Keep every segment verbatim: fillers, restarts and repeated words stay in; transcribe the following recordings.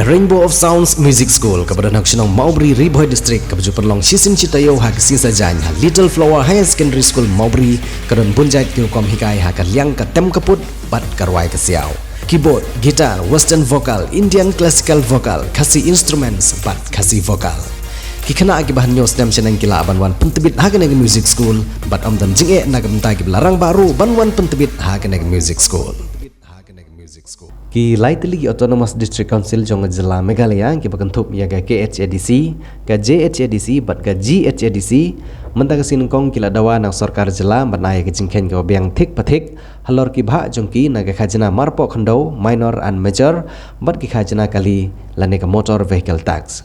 Rainbow of Sounds Music School, kaba don ha ka shnong Mawbri, Ri Bhoi District, kaba ju pynlong shisien shi taïew ha ka sngi Saitjaiñ ha Little Flower Higher Secondary School, Mawbri, ka don bun jait ki rukom hikai ha ka liang ka tem ka put bad ka rwai ka siaw. Keyboard, guitar, western vocal, Indian classical vocal, Khasi instruments bad Khasi vocal. Ki khynnah kiba hynñiew snem shaneng ki lah ban wan pyntbit ha kane ka music school bad ym don jingeh na ka bynta kiba la rangbah ruh ban wan pyntbit ha kane ka music school. Ki lai tylli ki Autonomous District Council jong ka jylla Meghalaya kiba kynthup ïa ka K H A D C, ka J H A D C bad ka G H A D C, mynta ka sngi nyngkong ki la dawa na ka sorkar jylla ban ai ïa ka jingkheiñ kaba biang thik pa thik halor ki bhah jong ki na ka khajna marpoh khyndew, minor and major, bad ki khajna kali lane ka motor vehicle tax.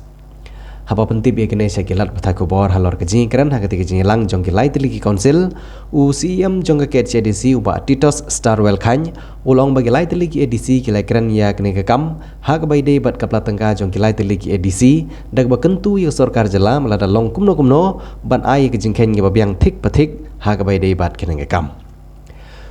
Haba pyntip ïa kine sha ki lad pathai khubor halor ka jingïakren ha kata ka jingïalang jong ki lai tylli ki council, u C E M jong ka K H A D C, u Bah Titos Starwell Chyne, u la ong ba ki lai tylli ki A D C ki la ïakren ïa kane ka kam ha kaba ïadei bad ka pla tyngka jong ki lai tylli ki A D C, da kaba kyntu ïa ka sorkar jylla ba lada long kumno kumno ban ai ïa ka jingkheiñ kaba biang thik pa thik ha kaba ïadei bad kane ka kam.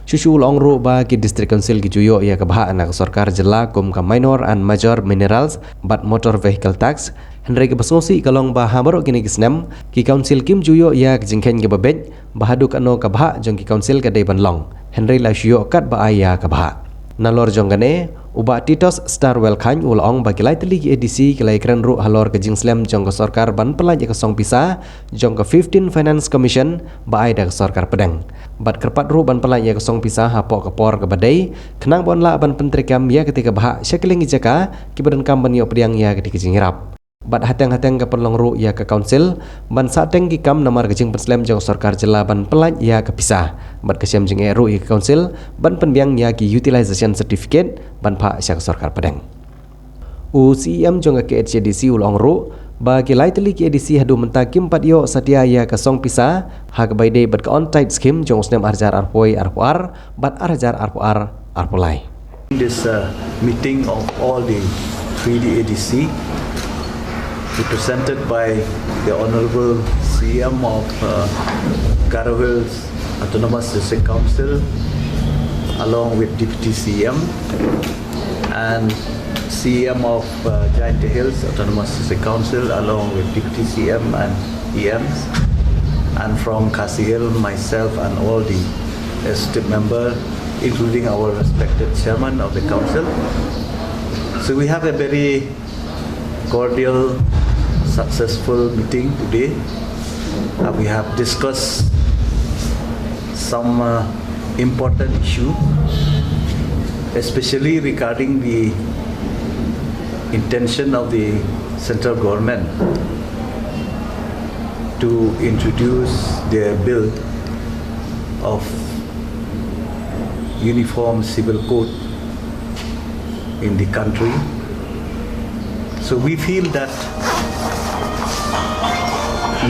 Shuh shuh u la ong ruh ba ki District Council ki ju ïoh ïa ka bhah na ka sorkar jylla kum ka minor and major minerals bad motor vehicle tax. Hynrei kaba sngewsih ka long ba ha baroh kine ki snem ki council kim ju ïoh ïa ka jingkheiñ kaba beit, ba haduh katno ka bhah jong ki council ka dei ban long, hynrei la shu ïoh katba ai ïa ka bhah. Nalor jong kane, u Bah Titos Starwell Chyne u la ong ba ki lai tylli ki A D C ki la ïakren ruh halor ka jingslem jong ka sorkar ban pyllait ïa ka song pisa jong ka fifteen Finance Commission ba ai da ka sorkar pdeng, bad kyrpad ruh ban pyllait ïa ka song pisa hapoh ka por kaba dei, khnang ban lah ban pyntreikam ïa katei ka bhah sha kylleng ki jaka kiba donkam ban ïoh pdiang ïa katei ka jingïarap. Bad hateng hateng ka pynlong ruh ïa ka council ban sahteng ki kam namar ka jingpynslem jong ka sorkar jylla ban pyllait ïa ka pisa, bad ka shem jingeh ruh ïa ka council ban pynbiang ïa ki utilization certificate ban phah sha ka sorkar pdeng. U C E M jong ka K H A D C u la ong ruh ba ki lai tylli ki A D C haduh mynta kim pat ïoh satia ïa ka song pisa ha kaba ïadei bad ka on-site scheme jong u snem ar hajar arphew wei arphew ar bad ar hajar arphew ar arphew lai. This uh, meeting of all the three D A D C, represented by the Honorable C M of uh, Garo Hills Autonomous District Council, along with Deputy C M and C M of uh, Jaintia Hills Autonomous District Council, along with Deputy C M and E Ms, and from Khasi Hills, myself and all the executive member, including our respected chairman of the council. So we have a very cordial, successful meeting today. Uh, we have discussed some uh, important issue, especially regarding the intention of the central government to introduce their bill of uniform civil code in the country. So we feel that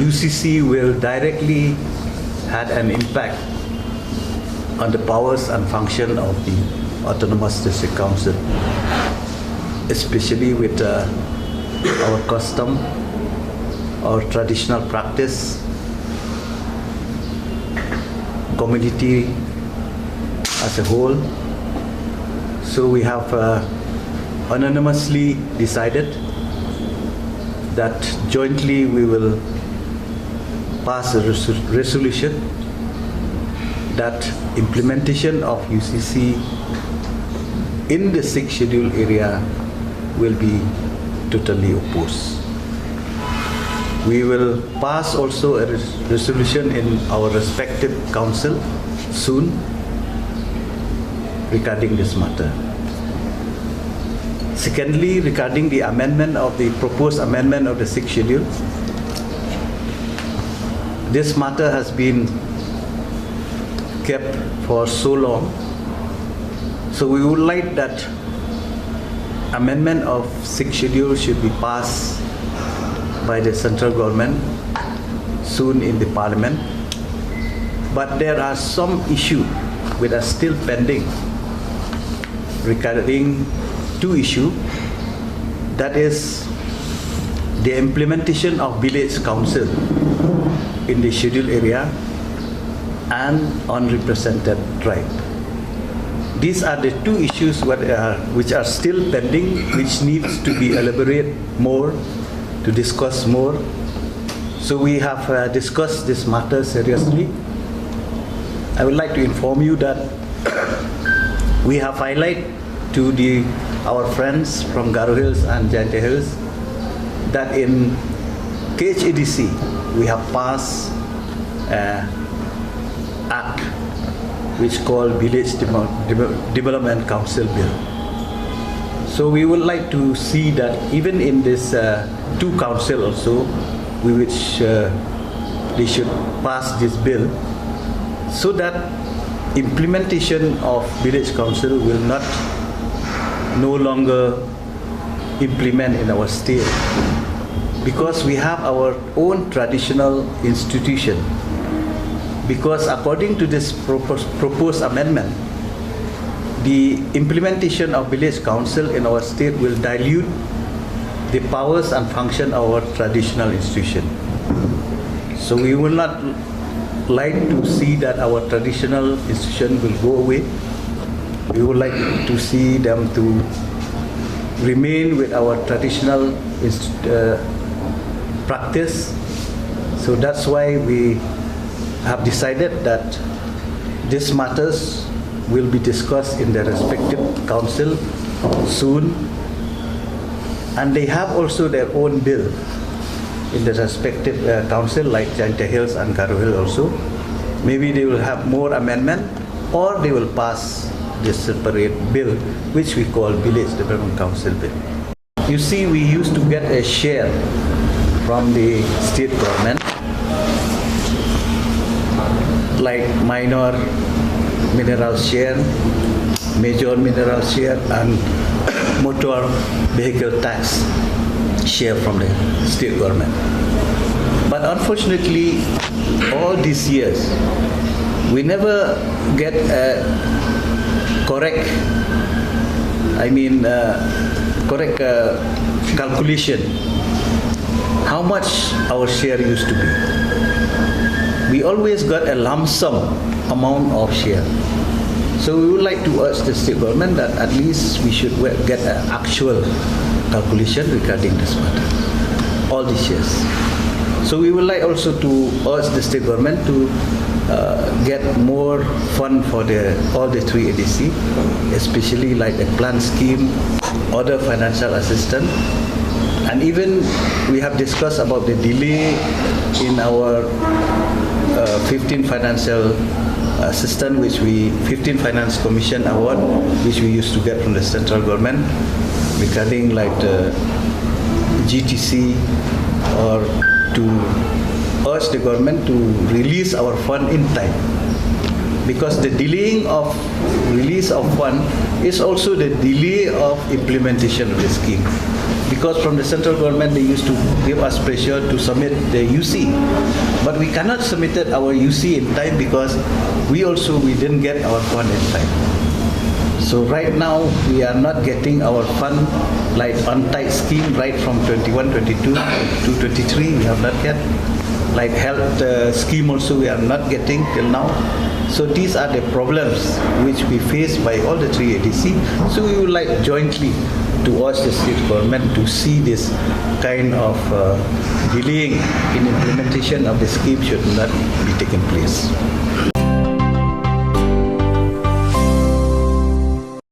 U C C will directly had an impact on the powers and function of the Autonomous District Council, especially with uh, our custom, our traditional practice, community as a whole. So we have uh, unanimously decided that jointly we will pass a resol- resolution that implementation of U C C in the sixth schedule area will be totally opposed. We will pass also a res- resolution in our respective council soon regarding this matter. Secondly, regarding the amendment of the proposed amendment of the sixth schedule, this matter has been kept for so long. So we would like that amendment of sixth schedule should be passed by the central government soon in the parliament. But there are some issues which are still pending regarding two issues, that is the implementation of village council in the scheduled area and unrepresented tribe. These are the two issues what, uh, which are still pending, which needs to be elaborated more, to discuss more. So we have, uh, discussed this matter seriously. I would like to inform you that we have highlighted to the, our friends from Garo Hills and Jaintia Hills that in K H A D C we have passed, uh, act which called Village Demo-, Demo-, Development Council Bill. So we would like to see that even in this, uh, two council also, we which, uh, they should pass this bill so that implementation of village council will not no longer implement in our state, because we have our own traditional institution. Because according to this propos-, proposed amendment, the implementation of village council in our state will dilute the powers and function of our traditional institution. So we will not like to see that our traditional institution will go away. We would like to see them to remain with our traditional inst-, uh, practice. So that's why we have decided that these matters will be discussed in their respective council soon. And they have also their own bill in the respective, uh, council, like Jaintia Hills and Garo Hill also. Maybe they will have more amendment, or they will pass this separate bill, which we call Village Development Council Bill. You see, we used to get a share from the state government, like minor mineral share, major mineral share, and motor vehicle tax share from the state government. But unfortunately, all these years, we never get a correct, I mean, uh, correct, uh, calculation how much our share used to be. We always got a lump sum amount of share. So we would like to urge the state government that at least we should we-, get an actual calculation regarding this matter all these years. So we would like also to urge the state government to, uh, get more fund for the, all the three A D C, especially like the plant scheme, other financial assistance, and even we have discussed about the delay in our, uh, fifteen financial assistance, which we, fifteen Finance Commission award, which we used to get from the central government regarding like the G T C, or to urge the government to release our fund in time, because the delaying of release of fund is also the delay of implementation of the scheme. Because from the central government, they used to give us pressure to submit the U C, but we cannot submit our U C in time because we also, we didn't get our fund in time. So right now, we are not getting our fund, like, on-time scheme, right from twenty-one, twenty-two to twenty-three, we have not get. Like health, uh, scheme also, we are not getting till now. So these are the problems which we face by all the three A D C. So we would like jointly to urge the state government to see this kind of, uh, delaying in implementation of the scheme should not be taking place.